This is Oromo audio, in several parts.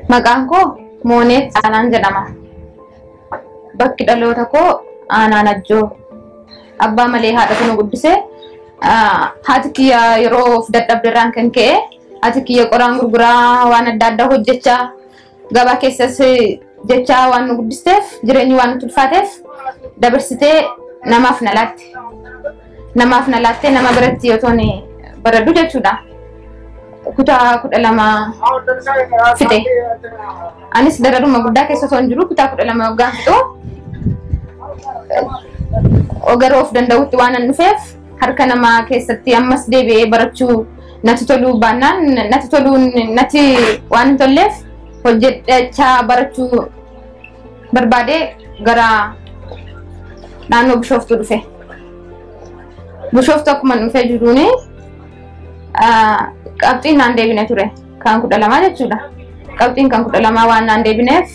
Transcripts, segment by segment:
Maqaan koo Mooneet Caalaan jedhama. Bakki dhaloota koo Aanaa Najjoo. Abbaa malee haadhatu nu guddise. Haati kiyya yeroo of dadhabde irraan kan ka'e haati kiyya qoraan gurguraa waan adda addaa hojjechaa gabaa keessas jechaa waan nu guddisteef jireenyi waan nutti ulfaateef dabarsitee namaaf na laatte. Namaaf na laattee nama biratti yoo toon baradhu jechuudha. Kutaa 12 fixe. Anis dararuma guddaa keessa osoo hin jiru kutaa 12 waggaa fixu gara of danda'utti waan an dhufeef harka namaa keessatti ammas deebi'ee barachuu natti toluu baannaan natti toluun natti waan hin tolleef hojjechaa barachuu barbaadee gara naannoo Bishooftuu dhufe. Bishooftuu akkuma dhufee jiruuni qabxiin naan deebine ture kan 12 jechuudha. Qabxiin kan 12 waan naan deebineef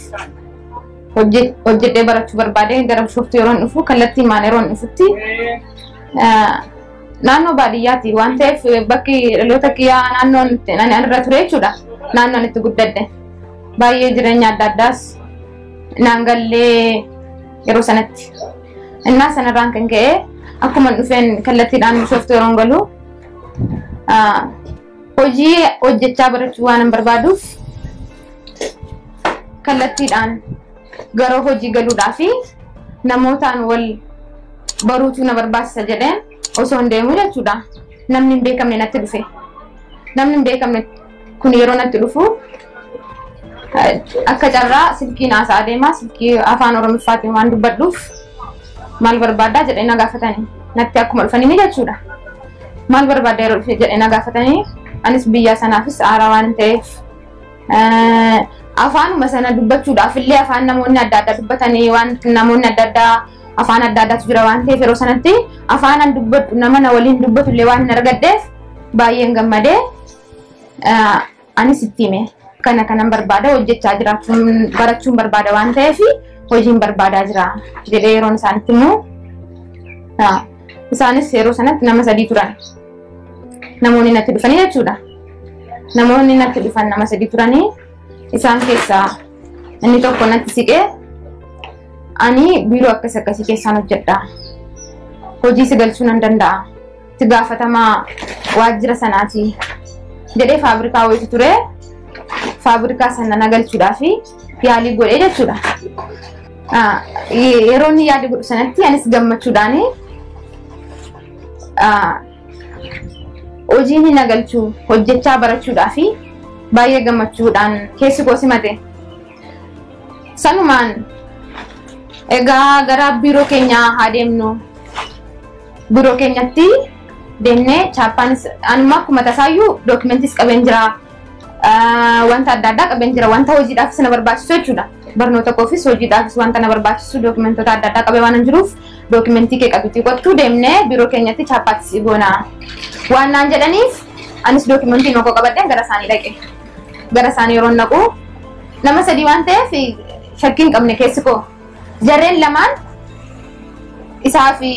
hojjedhee barachuu barbaadee gara Bishooftuu yeroo dhufu kallattii maan yeroo dhufutti naannoo baadiyyaati waan ta'eef bakki dhaloota kiyyaa naannoon ani irra ture jechuudha. Naannoon itti guddadhe. Baay'ee jireenya adda addaas naan gallee yeroo sanatti. Innaa sanarraan kan ka'e akkuma dhufeen kallattiidhaan Bishooftuu yeroo galu hojii hojjechaa barachuu waan hin barbaaduuf kallattiidhaan gara hojii galuudhaa fi namootaan wal baruutu na barbaachisa jedheen osoo hin deemu jechuudha. Namni hin beekamne natti dhufe. Namni hin beekamne kun yeroo natti dhufu akka carraa silkiin haasaa deema silkii afaan Oromoffaatiin waan dubbadhuuf maal barbaaddaa jedhee na gaafatanii natti akkuma dhufanii jechuudha. Maal barbaaddaa yeroo dhufe jedhee na gaafatanii anis biyya sanaafis haaraa waan ta'eef afaanuma sana dubbachuudhaaf illee afaan namoonni adda addaa dubbatanii waan namoonni adda addaa afaan adda addaatu jira waan ta'eef yeroo sanatti afaan an dubbadhu nama na waliin dubbatu illee waan hin argadheef baay'een gammadee anis itti hime. Kana kanan barbaada hojjechaa jiraachuun barachuun barbaada waan ta'eef hojiin barbaadaa jira jedhee yeroon isaanitti immoo isaanis yeroo sanatti nama 3 turan. Namoonni natti dhufanii jechuudha. Namoonni natti dhufan nama 3 turanii isaan keessaa inni tokko natti siqee ani biiroo akkas akkasii keessaan hojjedha. Hojii si galchuu nan danda'a. Itti gaafatamaa waajjira sanaati jedhee faabrikaa wayiitu ture. Faabrikaa sana na galchuudhaaf yaalii godhee jechuudha. Yeroo inni yaalii godhu sanatti anis gammachuudhaan hojii inni na galchuu hojjechaa barachuudhaaf baay'ee gammachuudhaan keessi koo simate. Sanumaan egaa gara biiroo keenyaa haa deemnu. Biiroo keenyatti deemnee chaappaanis anuma akkuma tasaayyuu dookimentis qabeen jira. Wanta adda addaa qabeen jira wanta hojiidhaafis na barbaachisu jechuudha. Barnoota koofis hojiidhaafis wanta na barbaachisu dookimentoota adda addaa qabee waan hin jiruuf dookimentii kee qabitii qottuu deemnee biiroo keenyatti chaappaattis goona. Waan naan jedhaniif anis dookimentii nokoo qabadheen gara isaanii dhaqe. Gara isaanii yeroo naqu nama 3 waan ta'eef shakkii hin qabne keessi koo. Jarreen lamaan isaa fi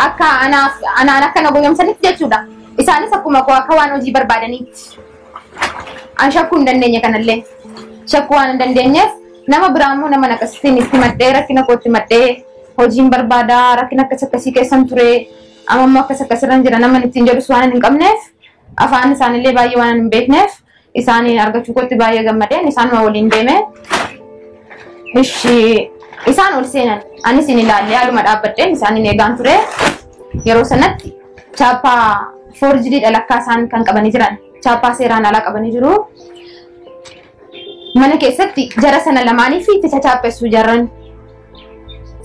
akka anaan akka na goyoomsanitti jechuudha. Isaanis akkuma koo akka waan hojii barbaadaniitti. An shakkuu hin dandeenye kanallee. Shakkuu waan hin dandeenyeef nama biraa immoo nama naqasitiin itti maddee rakkina kootti maddee hojiin barbaadaa rakkina akkas akkasii keessan ture amma immoo akkas akkasirra jira nama ittiin jedhus waan hin qabneef afaan isaanillee baay'ee waan hin beekneef isaaniin argachuu kootti baay'ee gammadeen isaanuma waliin deeme. Ishi isaan ol seenan anis hin ilaalle haaluma dhaabbadheen isaaniin eegaan ture yeroo sanatti chaappaa forjidii dhalakkaa isaan kan qabanii jiran chaappaa seeraan alaa qabanii jiru. Mana keessatti jara sana lamaanii fi itti chaappessu jarran.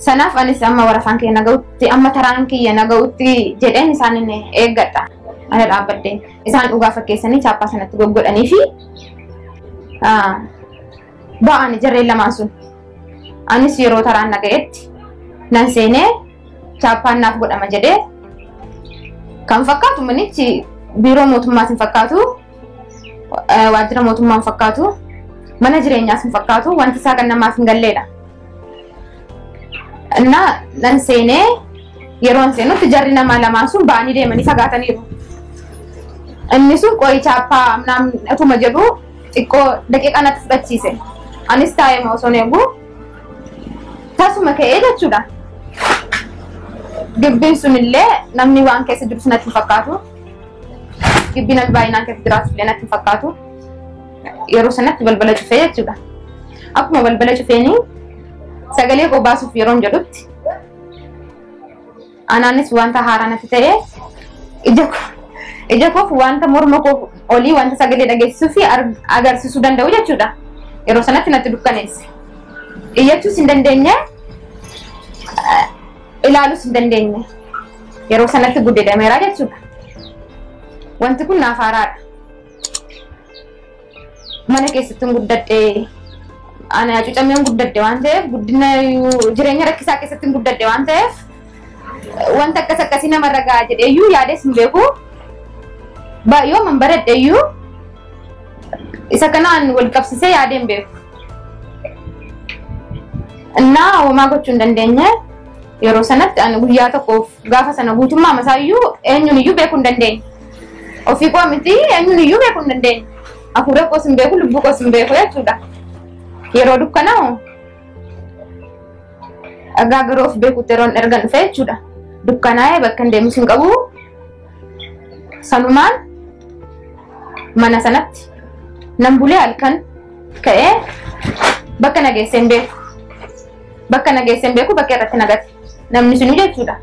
Sanaaf anis amma warafaan kiyya naga'utti amma taraan kiyya naga'utti jedheen isaanin eeggadha. Ana dhaabbadheen isaan dhugaa fakkeessanii chaappaa sanatti goggodhanii fi ba'an jarreen lamaan sun. Anis yeroo taraan naga'etti nan seenee chaappaan naaf godhama jedhee kan fakkaatu manichi biiroo mootummaas hin fakkaatu waajjira mootummaa hin fakkaatu mana jireenyaas hin fakkaatu wanti isaa kan namaaf hin galleedha. Innaa nan seenee yeroo seenutti jarri nama lamaan sun ba'anii deemanii fagaataniiru. Inni sun qo'i chaappaa atuma jedhu Xiqqoo daqiiqaa natti fudhachiise. Anis taa'ee osoo eegu tasuma ka'ee jechuudha. Gibbiin sunillee namni waan keessa jiru natti hin fakkaatu. Gibbii namni baay'inaan keessa jiraatu illee natti hin fakkaatu. Yeroo sanatti balbala cufee jechuudha. Akkuma balbala cufeenii sagalee koo baasuuf yeroon jedhutti anaanis wanta haaraa natti ta'e ija koof wanta morma koo olii wanta sagalee dhageessisuu fi agarsiisuu danda'u jechuudha. Yeroo sanatti natti dukkaneesse. Iyyachuus hin dandeenye, ilaaluus hin dandeenye. Yeroo sanatti guddeedameera jechuudha. Wanti kun naaf haaraadha. Mana keessatti guddadhee ana hacuucamee guddadhe waan ta'eef guddina jireenya rakkisaa keessatti guddadhe waan ta'eef wanta akkas akkasii namarra ga'a jedheeyyuu yaadees hin beeku. Yoo man baradheeyyuu isa kanaan wal qabsiisee yaadee hin beeku. Innaa homaa gochuu hin dandeenye yeroo sanatti ani guyyaa tokkoof gaafa sana guutummaa masaayyuu eenyuun iyyuu beekuu hin dandeenye. Ofii koo miti eenyuun iyyuu beekuu hin dandeenye. Hafuura koos hin beeku, lubbuu koos hin beeku jechuudha. Yeroo dukkanaa'u dhagaa garuu of beekutti yeroon erga dhufe jechuudha. Dukkanaa'ee bakka hin deemus hin qabu. Sanumaan mana sanatti nan bulee halkan ka'ee bakka nageessee hin beeku. Bakka nageessee hin beeku bakka irratti nagate. Namni sunuu jechuudha.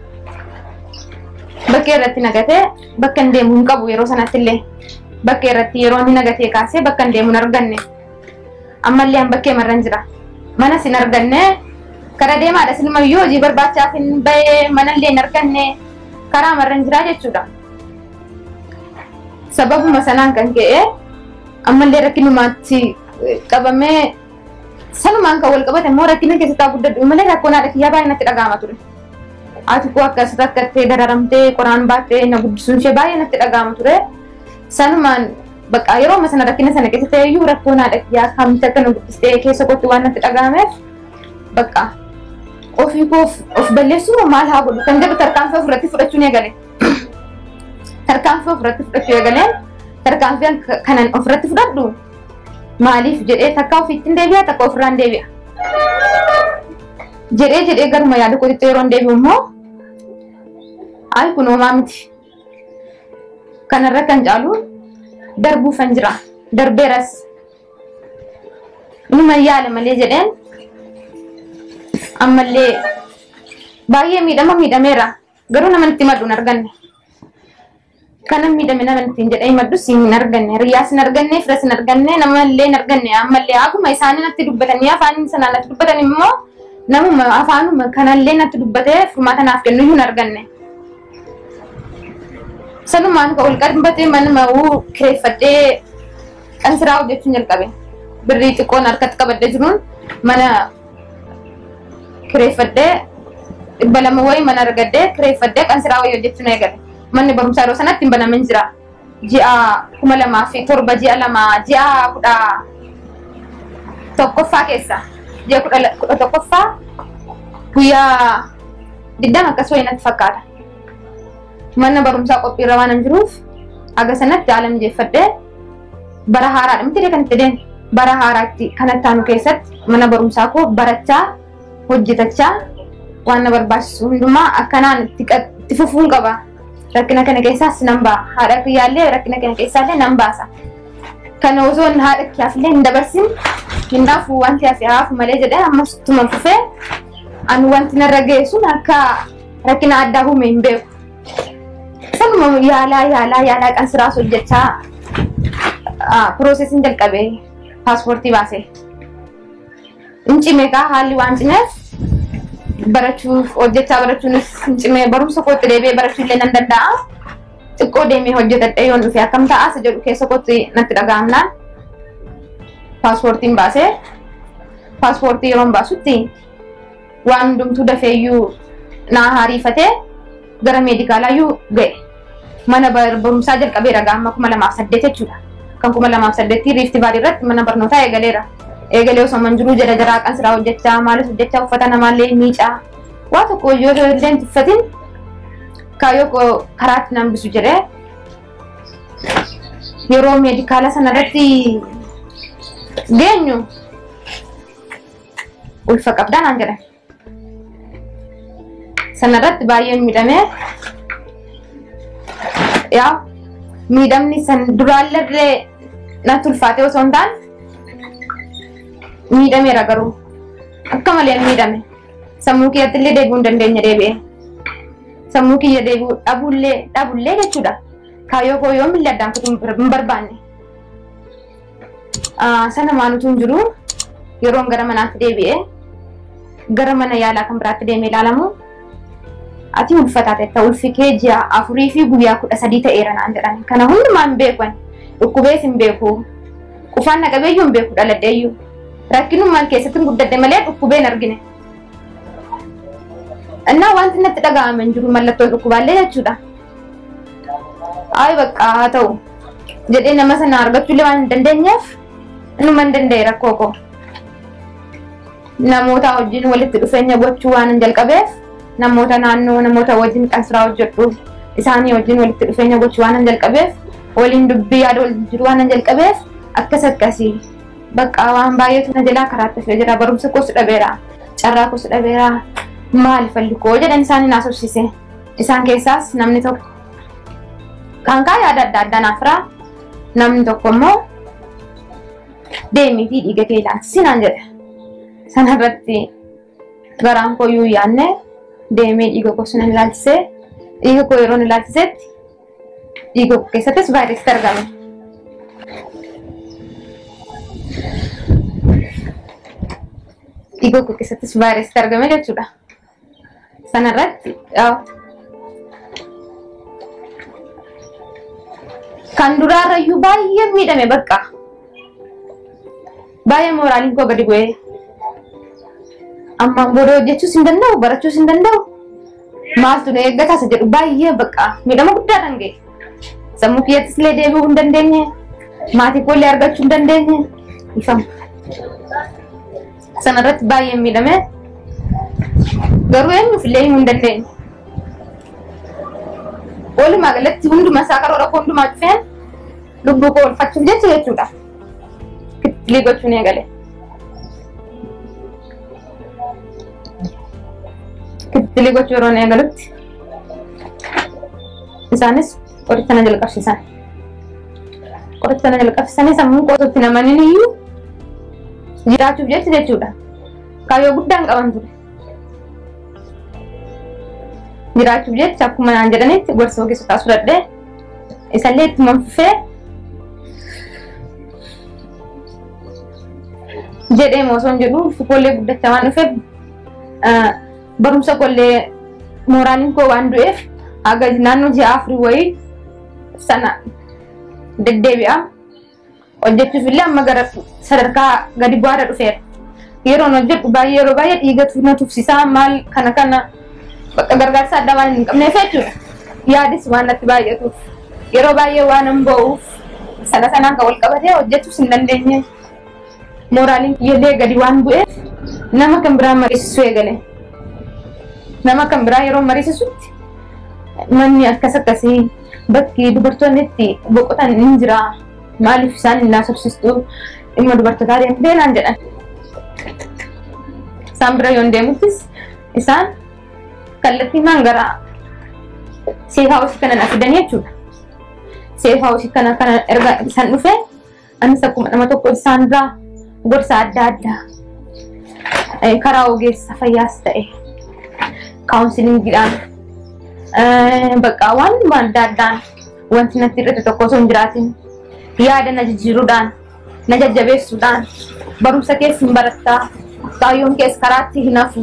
Bakka irratti nagatee bakka hin deemu hin qabu yeroo sanatti illee. Bakka irratti yeroo inni nagatee kaasee bakka hin deemu hin arganne. Ammallee an bakkee marran jira. Manas hin arganne. Karaa deemaadha silumayyuu hojii barbaachaaf hin bahee manallee hin arganne. Karaa marran jira jechuudha. Sababuma sanaan kan ka'e ammallee rakkinumaatti qabamee sanumaan kan wal qabate immoo rakkina keessatti guddadhu malee rakkoon haadha kiyyaa baay'ee natti dhaga'ama ture. Haati koo akkas rakkattee dararamtee qoraan baattee na guddisuun ishee baay'ee natti dhaga'ama ture. Sanumaan bakka yeroo amma sana rakkina sana keessa ta'eyyuu rakkoon haadha kiyyaa akkamitti akka na guddistee keessa kootti waan natti dhaga'ameef bakka ofii koo of balleessuu maal haa godhu kan jedhu tarkaanfii ofirratti fudhachuun eegale. Tarkaanfii ofirratti fudhachuu eegaleen tarkaanfii kanan ofirratti fudhadhu maaliif jedhee takka ofiitti deebi'a takka ofirraan deebi'a. Jedhee jedhee garuma yaada kootitti yeroo deebi'u immoo ay kun homaa miti. Kanarra kan caalu darbuufan jira darbeeras. Inuma yaala malee jedheen ammallee baay'ee miidhama miidhameera garuu nama itti maddu hin arganne. Kanan miidhame nama ittiin jedhee himadhus hin arganne, hiriyaas hin arganne, firas hin arganne, namallee hin arganne. Ammallee akkuma isaanii natti dubbatanii afaan sanaan natti dubbatan immoo namuma afaanuma kanallee natti dubbatee furmaata naaf kennu iyyuu hin arganne. Sanumaan kan ol qabatee manuma kireeffadhee qansiraa hojjechuun jalqabe. Birrii xiqqoon harkatti qabadhee jiruun mana kireeffadhee 200 wayii mana argadhee kireeffadhee qansiraa wayii hojjechuun eegale. Manni barumsaa yeroo sanatti hin banamin jira. Ji'a 2007 ji'a 2 ji'a 11ffaa keessa ji'a 11ffaa guyyaa 20 akkas wayii natti fakkaata. Mana barumsaa qophiirra waan hin jiruuf aga sanatti haala mijeeffadhee bara haaraadha miti kan itti deemu. Bara haaraatti kanatti aanu keessatti mana barumsaa koo barachaa hojjetachaa waan na barbaachisu hundumaa akkanaan itti fufuun qaba. Rakkina kana keessaas nan ba'a. Haadha kiyyaallee rakkina kana keessaallee nan baasa. Kana osoo haadha kiyyaafillee hin dabarsin hin dhaafu wanti hafe haafu malee jedhee ammas ittuma fufee ani wanti narra ga'e sun akka rakkina addaa uume hin beeku. Sanuma yaalaa yaalaa yaalaa qansiraas hojjechaa piroosesiin jalqabee paaspoortii baasee. Hin cime kaa haalli waan cimeef barachuuf hojjechaa barachuunis hin cimee barumsa kootti deebi'ee barachuu illee nan danda'a. Xiqqoo deemee hojjetadhee yoon dhufe akkam ta'a isa jedhu keessa kootti natti dhaga'amnaan paaspoortiin baasee paaspoortii yeroon baasutti waan hundumtuu dafeeyyuu naa hariifatee gara meedikaalaayyuu ga'e. Mana barumsaa jalqabeera gaama 2008 jechuudha. Kan 2008 Riifti Vaalii irratti mana barnootaa eegaleera. Eegalee osoo man jiruu jala jaraa qansiraa hojjechaa maalis hojjechaa uffata namaallee miicaa waa tokko yoo illee hin tuffatin kaayyoo koo karaatti nan bisu jedhee yeroo meedikaala sanarratti Geenyu ulfa qabdaa naan jedhan. Sanarratti baay'een miidhamee yaa miidhamni san duraallee natti ulfaatee osoo hin taane miidhameera garuu akka malee miidhame. Sammuu kiyyatti illee deebi'uu hin dandeenye deebi'ee. Sammuu kiyya deebi'uu dhabullee jechuudha. Kaayyoo koo yoomillee addaan kutuu hin barbaanne. Sana maanutu hin jiru yeroon gara manaatti deebi'ee gara mana yaalaa kan biraatti deemee ilaalamu ati ulfa taate ulfi kee ji'a 4 fi guyyaa 13 ta'eera naan jedhan. Kana hundumaa hin beeku dhukkubees hin beeku qufaan na qabeeyyuu hin beeku dhaladheeyyuu rakkinummaan keessatti hin guddadhe malee dhukkubee hin argine. Innaa wanti natti dhaga'ame hin jiru mallattoon dhukkubaallee jechuudha. Ayi bakka haa ta'u jedhee nama sana argachuullee waan hin dandeenyeef innuma hin danda'e rakkoo koo. Namoota wajjin walitti dhufeenya gochuu waan hin jalqabeef namoota naannoo namoota wajjin kan siraa hojjedhu isaanii wajjin walitti dhufeenya gochuu waan hin jalqabeef waliin dubbii yaada wal jiru waan hin jalqabeef akkas akkasii bakka waan baay'eetu na jalaa karaatti hafee jira barumsa koos dhabeera carraa koos dhabeera maal falli koo jedhan isaanii naasofsiise. Isaan keessaas namni tokko kan kaa yaada adda addaa naaf firaa namni tokko immoo deemiitii dhiiga kee ilaalchisi naan jedhe. Sanarratti garaan koo iyyuu yaadne deemee dhiiga koo sana ilaalchisee dhiiga koo yeroo ilaalchisetti dhiiga koo keessattis vaayirasiitu argame. Dhiiga koo keessattis vaayirasiitu argame jechuudha. Sanarratti kan duraarrayyuu baay'ee miidhame bakka. Baay'ee mooraaliin koo gadi bu'ee. Ammaan booda hojjechuus hin danda'u, barachuus hin danda'u. Maaltu na eeggata isa jedhu baay'ee bakka miidhama guddaadhaan ga'e. Sammuu kiyyattis illee deebi'uu hin dandeenye, maatii koo illee argachuu hin dandeenye. Ifama. Sanarratti baay'ee miidhame. Garuu eenyuuf illee himuu hin dandeenye. Walumaa galatti hundumaa isaa karoora koo hundumaa cufeen lubbuu koo oolfachuuf jecha jechuudha. Kittilii gochuun eegale. Kittilii gochuu yeroo eegalutti isaanis qoricha na jalqabsiisan. Qoricha na jalqabsiisanii sammuu koo osoo namaniin iyyuu jiraachuuf jecha jechuudha. Kaayyoo guddaan qaban ture. Jiraachuuf jecha akkuma naan jedhanitti gorsa ogeessotaa fudhadhee isallee ittuma fufee jedhee osoo hin jedhu ulfi guddachaa waan dhufeef barumsa koollee mooraaliin koo waan du'eef haga naannoo ji'a 4 wayii sana deddeebi'a. Hojjechuuf illee amma gara sadarkaa gadi bu'aarra dhufeera. Yeroon hojjedhu baay'ee yeroo baay'ee dhiigatu na tufsisaa maal kana kana bakka gargaarsa addaa waan hin qabneef jechuudha. Yaadis waan natti baay'atuuf yeroo baay'ee waan hin ba'uuf sana sanaan kan wal qabatee hojjechuus hin dandeenye. Mooraaliin kiyyallee gadi waan bu'eef nama kan biraa mariisisuu eegale. Nama kan biraa yeroo mariisisutti manni akkas akkasii bakki dubartoonni itti boqotan ni jira. Maaliif isaan hin naasofsiistu dhimma dubartootaa deemtee naan jedhan. Isaan bira yoon deemuttis isaan kallattii maan gara seef haawusii kana na fidan jechuudha. Seef haawusii kana erga isaan dhufe anis akkuma nama tokko isaan biraa gorsa adda addaa karaa ogeessa fayyaas ta'e kaawunsiliingiidhaan bakka waan adda addaan wanti natti irratti tokko osoo hin jiraatin yaada na jijjiiruudhaan na jajjabeessuudhaan barumsa keessa hin barattaa kaayyoon keessa karaatti hin hafu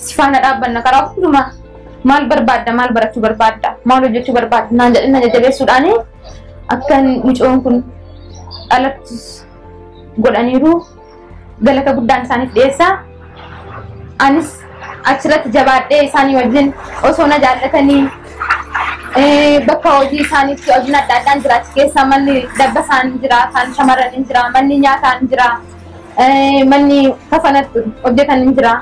si faana dhaabbanna karaa hundumaa maal barbaadda maal barachuu barbaadda maal hojjechuu barbaadda naan jedhee na jajjabeessuudhaan akka mucoon kun dhalattus godhaniiru galata guddaan isaaniif dhiyeessaa. Anis achirratti jabaadhee isaanii wajjin osoo na jaallatanii bakka hojii isaaniitti hojiin adda addaan jira achi keessa manni dabbasaan jira kan shamarran jira manni nyaataan jira manni kafanatti hojjetan jira.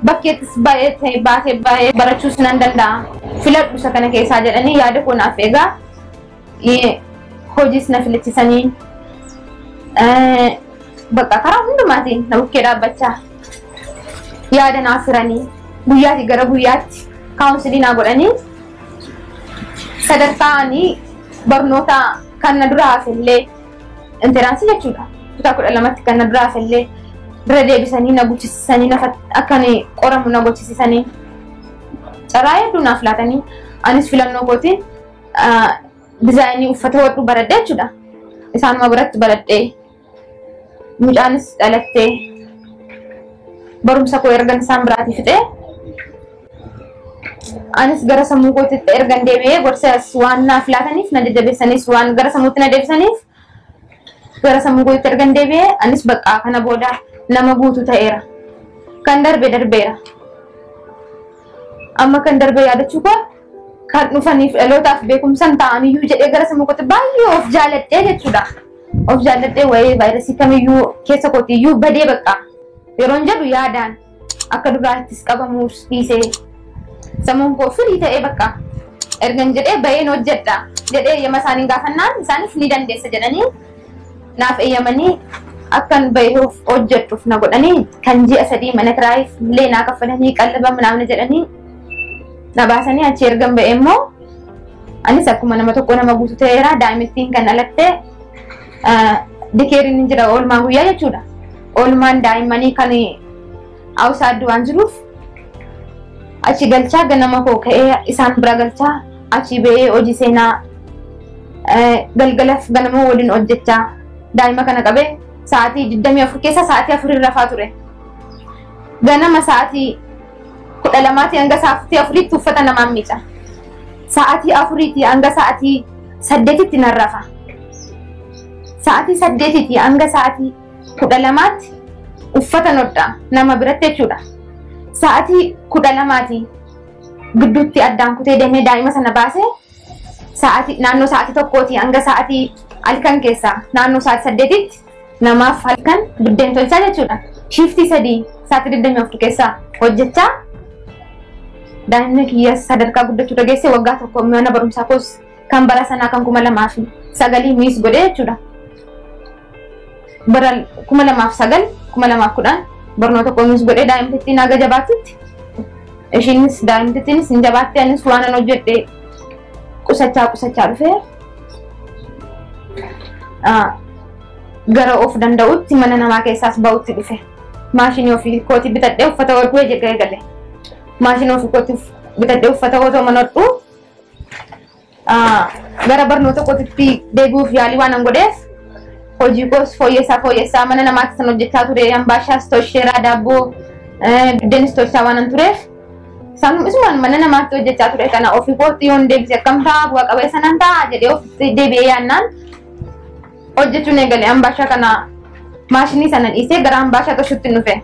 Bakkeettis baay'ee baatee baay'ee barachuus nan danda'a. Filadhu isa kana keessaa jedhanii yaada koo naaf eegaa hojiis na filachiisanii Bakka karaa hundumaatiin na bukkee dhaabbachaa yaada naaf hiranii guyyaatii gara guyyaatti counseling naa godhanii sadarkaa ani barnoota kan na dura hafellee entrance jechuudha. Kutaa 12tti kan na dura hafellee bira deebisanii na guchisiisanii, akka ani qoramu na gochisiisanii, carraa hedduu naaf laatanii, anis filannoo kootiin design uffata hodhuu baradhe jechuudha. Isaanuma biratti baradhee, mucaanis dhalattee, barumsa koo ergan isaan biraatii fixee, anis gara sammuu kootitti ergan deebi'ee, gorsas waan naaf laataniif, na jajjabeessanis waan gara sammuutti na deebisaniif, gara sammuu kootitti ergan deebi'ee, anis bakka kana booda nama guutuu ta'eera. Kan darbe darbeera. Amma kan darbe yaadachuu koo kan dhufaniif dhalootaaf beekumsan ta'aniyyuu jedhee gara sammuu kootti baay'ee of jaaladhee jechuudha. Of jaaladhee wayii vaayirasii kamiyyuu keessa kootiyyuu badee bakka. Yeroon jedhu yaadaan akka duraattis qabamuus dhiisee sammuun koo firii ta'ee bakka ergan jedhee baheen hojjedha jedhee eeyyama isaanii gaafannaan, isaanis ni dandeessa jedhanii naaf eeyyamanii, akkan bahee hojjedhuuf na godhanii, kan ji'a 3 mana kiraayiif illee naa kaffalanii, qallaba ምናምን jedhanii na baasanii. Achi ergan ba'e immoo anis akkuma nama tokko nama guutuu ta'eera. Daa'imittiin kan dhalatte daycare iin ni jira, oolmaan guyyaa jechuudha. Oolmaan daa'immanii kan outside waan jiruuf achi galchaa, ganama koo ka'ee isaan bira galchaa, achi ba'ee hojii seenaa, galgalaaf ganama waliin hojjechaa, daa'ima kana qabee sa'aatii 24 keessa sa'aatii 4 rafaa ture. Ganama sa'aatii 12tii hanga sa'aatii 4tti uffata namaan miica. Sa'aatii 4tii hanga sa'aatii 8tti nan rafa. Sa'aatii 8tii hanga sa'aatii 12tti uffata nodha nama biratti jechuudha. Sa'aatii 12tii gidduutti addaan kutee deemee daa'ima sana baasee, sa'aatii naannoo sa'aatii 1tii hanga sa'aatii halkan keessaa naannoo sa'aatii 8tti namaaf halkan biddeen tolchaa jechuudha. Shift 3 sa'aatii 24 keessaa hojjechaa, daa'imni kiyya sadarkaa guddachuu dhageesse, waggaa 1 mana barumsaa koos kan bara sanaa kan 2009 miss godhee jechuudha. Bara 2009, 2010 barnoota koo miss godhee, daa'imtittiin haga jabaattutti, ishiinis daa'imtittiinis hin jabaatte, anis waan an hojjedhe qusachaa qusachaa dhufee gara of danda'utti, mana namaa keessaas ba'utti dhufe. Maashinii ofii kootii bitadhee uffata hodhuu eegale. Maashinii ofii kootii bitadhee uffata otoo mana hodhuu, gara barnoota kootitti deebi'uuf yaalii waan an godheef, hojii koos fooyyessaa fooyyessaa, mana namaatti san hojjechaa ture, ambaashaas tolcheeraa, daabboo biddeenis tolchaa waan an tureef, isumaan mana namaatti hojjechaa ture kana ofii kootti yoon deebise akkam ta'a, bu'a qabeessa nan ta'a jedhee ofitti deebi'ee yaannaan hojjechuun eegale. Ambaashaa kana maashinii sana dhiisee gara ambaashaa tolchuutti dhufe.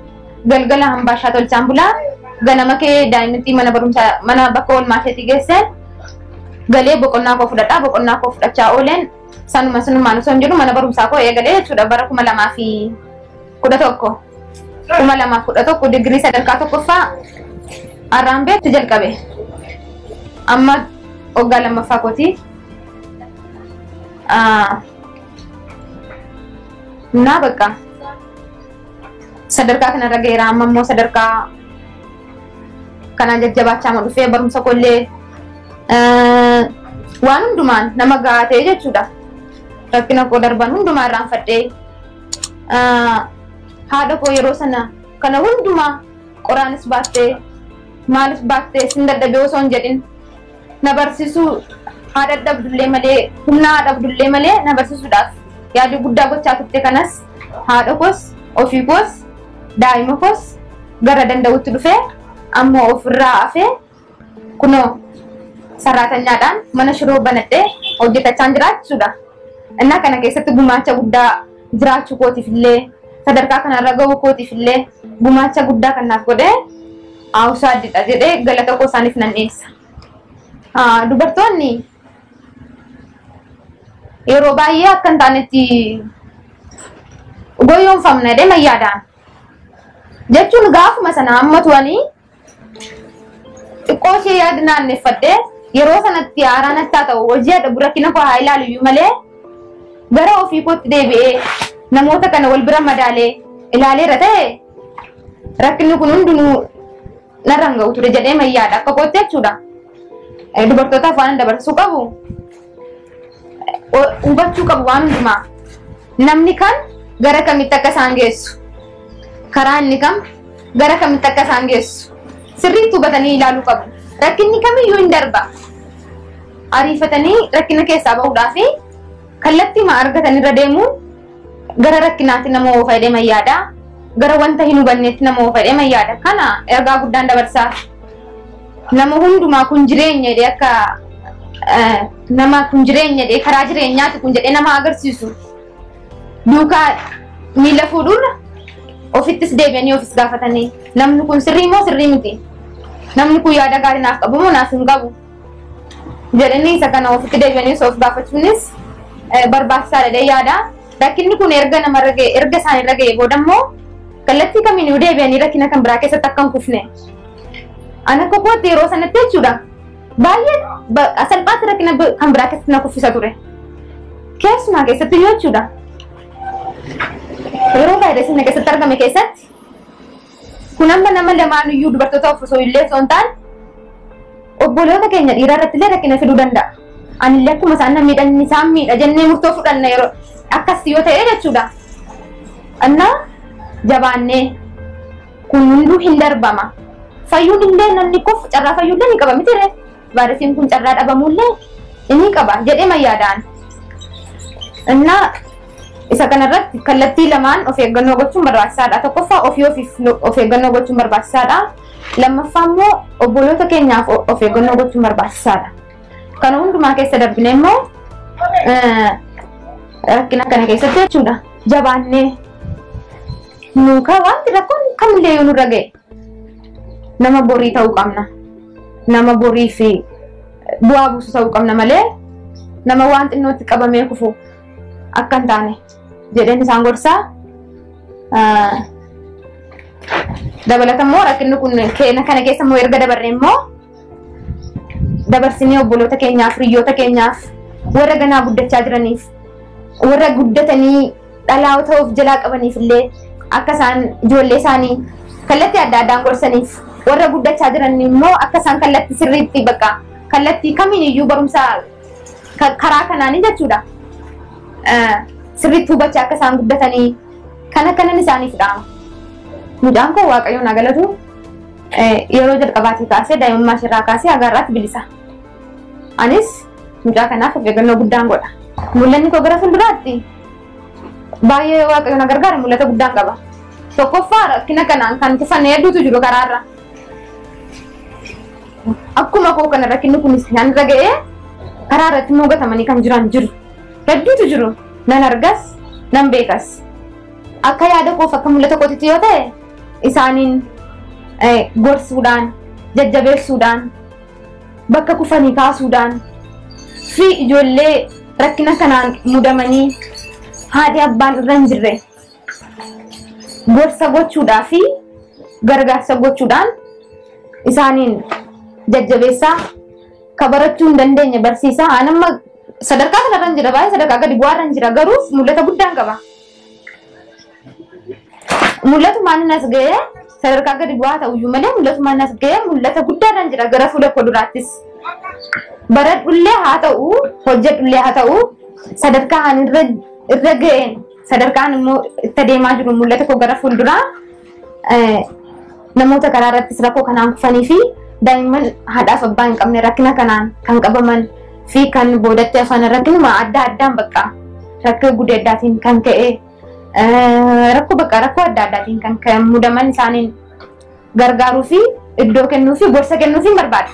Galgala ambaashaa tolchaan bulaa, ganama kee daa'imti mana barumsaa, mana bakka oolmaa isheetii geessee, galee boqonnaa koo fudhadhaa. Boqonnaa koo fudhachaa ooleen sanuma sanumaan osoo hin jedhu mana barumsaa koo eegalee jechuudha. Bara 2011, 2011 digirii sadarkaa tokkoffaa Arraambeetti jalqabe. Amma waggaa lammaffaa kooti. Naa bakka sadarkaa kanarra ga'eera. Amma immoo sadarkaa kanaan jajjabaachaa ma dhufee, barumsa koollee waan hundumaan nama gahaa ta'e jechuudha. Rakkina koo darban hundumaa irraanfadhee, haadha koo yeroo sana kana hundumaa qoraanis baattee maalis baattee sin dadhabee osoo hin jedhin na barsiisuu, haadha dhabdullee malee, humna haadha dhabdullee malee na barsiisuudhaaf yaalii guddaa gochaa turte kanas, haadha koos, ofii koos, daa'ima koos gara danda'utti dhufee, amma ofirraa hafee kunoo saraatanyaadhaan mana shiroo banadhee hojjetachaa jira jechuudha. Innaa kana keessatti gumaacha guddaa jiraachuu kootiif illee, sadarkaa kanarra gahuu kootiif illee gumaacha guddaa kan naaf godhee Awusaaddidha jedhee galata koo isaaniif nan dhiyeessa. Dubartoonni yeroo baay'ee akka hin taanetti goyoonfamna jedhee mayyaadhaan. Jechuun gaafuma sana amma tu'anii xiqqoo ishee yaada naanneffadhee, yeroo sanatti haaraa natti haa ta'u, hojii haadha rakkina koo haa ilaalu iyyuu malee, gara ofii kootti deebi'ee namoota kana wal bira madaalee ilaaleera ta'e rakkinni kun hundinuu narra hin ga'u ture jedhee mayyaadha akka kootti jechuudha. Dubartootaaf waan dabarsuu qabu hubachuu qabu waan hundumaa. Namni kan gara kamitti akka isaan geessu, karaa inni kam gara kamitti akka isaan geessu sirriitti hubatanii ilaaluu qabu. Rakkinni kamiyyuu hin darba. Ariifatanii rakkina keessaa bahuudhaaf kallattii maa argatan irra deemuun gara rakkinaatti nama oofa jedhee mayyaadha. Gara wanta hin hubanneetti nama oofa jedhee mayyaadha. Kana ergaa guddaan dabarsaa. Nama hundumaa kun jireenya jedhee akka nama kun jireenya jedhee karaa jireenyaati kun jedhee nama agarsiisu duukaa miila fuudhuurra ofittis deebi'anii ofis gaafatanii namni kun sirrii moo sirrii miti, namni kun yaada gaarii naaf qabu moo naaf hin qabu jedhanii isa kana ofitti deebi'anii of gaafachuunis barbaachisaadha jedhee yaada. Rakkinni kun erga namarra ga'e, erga isaanirra ga'e booda immoo kallattii kamiinuu deebi'anii rakkina kan biraa keessatti akka hin kufne. Ani akka kootti yeroo sanatti jechuudha baay'ee salphaatti rakkina kan biraa keessatti na kuffisa ture. Keessumaa keessatti iyyuu jechuudha. Yeroo vaayirasiin na keessatti argame keessatti kun amma nama lamaanuyyuu dubartoota of osoo illee osoo hin taane obboloota keenya dhiiraa irratti illee rakkina fiduu danda'a. Anillee akkuma isaan na miidhan isaan miidha jennee murtoo fudhanna yeroo akkas yoo ta'e jechuudha. Annaa jabaannee kun hunduu hin darbama. Fayyuun illee namni kufu carraa fayyuullee ni qaba miti ree. Vaayirasiin kun carraa dhabamuullee ni qaba jedhee mayyaadhaan. Innaa isa kanarratti kallattii lamaan of eeggannoo gochuun barbaachisaadha. Tokkoffaa ofii ofiif of eeggannoo gochuun barbaachisaadha. Lammaffaa immoo obboloota keenyaaf of eeggannoo gochuun barbaachisaadha. Kana hundumaa keessa darbine immoo rakkina kana keessatti jechuudha jabaannee nuukaa wanti rakkoon kamillee yoo nurra ga'e nama borii ta'uu qabna. Nama borii fi bu'aa buusu ta'uu qabna malee nama waan xinnootti qabamee kufu akka hin taane jedheen isaan gorsaa. Dabalata immoo rakkinni kun kana keessa immoo erga dabarre immoo dabarsinee obboloota keenyaaf, hiriyoota keenyaaf, warra ganaa guddachaa jiraniif, warra guddatanii dhalaa ta'uuf jalaa qabaniif illee akka isaan ijoollee isaanii kallattii adda addaan gorsaniif, warra guddachaa jiran immoo akka isaan kallattii sirriitti bakka kallattii kamiin iyyuu barumsa karaa kanaanii jechuudha. Sirriitti hubachaa akka isaan guddatanii kan akkanan isaaniif dhaama. Mucaan koo Waaqayyoon haa galatu yeroo jalqabaatii kaasee daa'imummaa isheerraa kaasee haga har'aatti bilisa. Anis mucaa kanaaf of eeggannoo guddaan godha. Mul'anni koo gara fuulduraatti baay'ee Waaqayyoon na gargaara mul'ata guddaan qaba. Tokkoffaa rakkina kanaan kan kufanne hedduutu jiru karaarra. Akkuma koo kana rakkinni kunis kan irra ga'ee karaa irratti immoo gatamanii kan jiran jiru. Hedduutu jiru. Nan argas, nan beekas. Akka yaada koof akka mul'ata kootitti yoo ta'e isaaniin gorsuudhaan, jajjabeessuudhaan, bakka kufanii kaasuudhaan fi ijoollee rakkina kanaan mudamanii haadhi abbaan irra hin jirre gorsa gochuudhaa fi gargaarsa gochuudhaan isaaniin jajjabeessaa ka barachuu hin dandeenye barsiisaa. Ani amma sadarkaa kanarra hin jira, baay'ee sadarkaa gadi bu'aarra hin jira, garuu mul'ata guddaan qaba. Mul'atumaan inni as ga'ee sadarkaa gadi bu'aa ta'uyyuu malee mul'atumaan as ga'ee mul'ata guddaarra hin jira gara fuula koo duraattis. Baradhullee haa ta'u, hojjedhullee haa ta'u, sadarkaa ani irra ga'een sadarkaan immoo itti adeemaa jiru mul'ata koo gara fuulduraa namoota karaa irrattis rakkoo kanaan kufanii fi daa'imman haadhaaf abbaa hin qabne rakkina kanaan kan qabaman fi kan boodatti hafan rakkinuma adda addaan bakka rakkoo gudeeddaatiin kan ka'e rakkoo bakka rakkoo adda addaatiin kan mudaman isaaniin gargaaruu fi iddoo kennuu fi gorsa kennuu fi barbaada.